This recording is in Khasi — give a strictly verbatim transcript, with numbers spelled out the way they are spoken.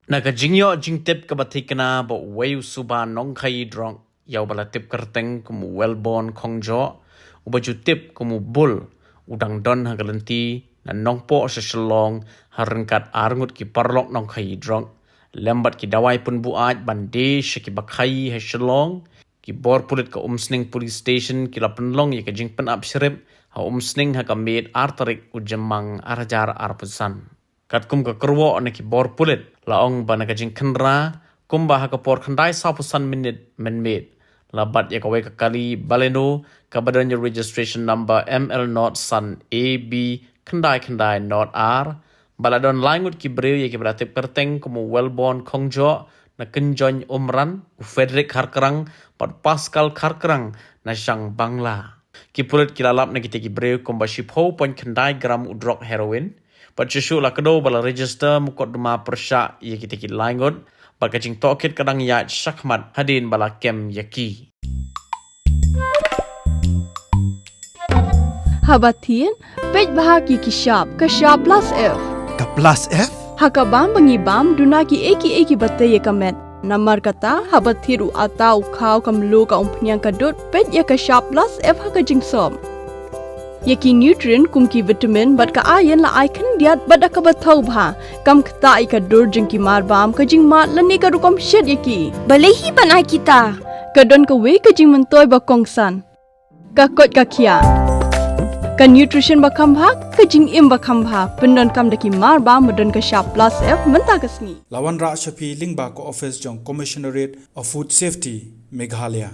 Na ka jingïoh jingtip kaba thikna ba uwei u suba nongkhaïi drok ïa uba la tip kyrteng kum u Wellborn Khongjoh, uba ju tip kum u Bul, u dang don ha ka lynti na Nongpoh sha Shillong ha ryngkat ar ngut ki paralok nongkhaïi drok lem bad ki dawai pynbuaid ban die sha kiba khaïi ha Shillong. Ki bor pulit ka Umsning Police Station ki la pynlong ïa ka jingpynap shrip ha Umsning ha ka miet ar tarik u Jymmang ar hajar arphew san. Katkum ka kyrwoh na ki bor pulit, la ong ba na ka jingkhynra kumba ha ka por khyndai sawphew san minit mynmiet, la bat ïa kawei ka kali Baleno kaba don ïa registration number M L not san A B khyndai khyndai not ar, ba la don lai ngut ki briew ïa kiba la tip kyrteng kum u Wellborn Khongjoh na Kynjoin Umran, u Frederick Kharkrang bad Pascal Kharkrang na Shang Bangla. Ki pulit ki la lap na kita ki briew kumba shiphew point khyndai gram u drok heroin. Bad shuh shuh la kdew ba la register mukotduma pyrshah ïa kita ki lai ngut, bad ka jingtohkit ka dang ïaid shakhmat hadien ba la kem ïa ki. Haba thied, peit bha ki ki shap, ka shap plus F. Ka plus F? Ha ka bam ba ngi bam, duna ki eki eki ba tei ïa ka met. Namar kata, haba thied u ata u khaw ka mluh ka umphniang ka dud, peit ïa ka shap plus F ha ka jingsop. Ïa ki nutrient kum ki vitamin bad ka iron la ai khyndiat bad da kaba thaw bha. Kam ktah ïa ka dur jong ki mar bam, ka jingmad lane ka rukom shet ïa ki. Balei hi ban ai kita? Ka don kawei ka jingmyntoi ba kongsan. Ka koit ka khiah. Ka nutrition ba kham bha, ka jingim ba kham bha, pyndonkam da ki mar bam ba don ka shap plus F mynta ka sngi. La wanrah sha phi lyngba ka ophis jong Commissionerate of Food Safety, Meghalaya.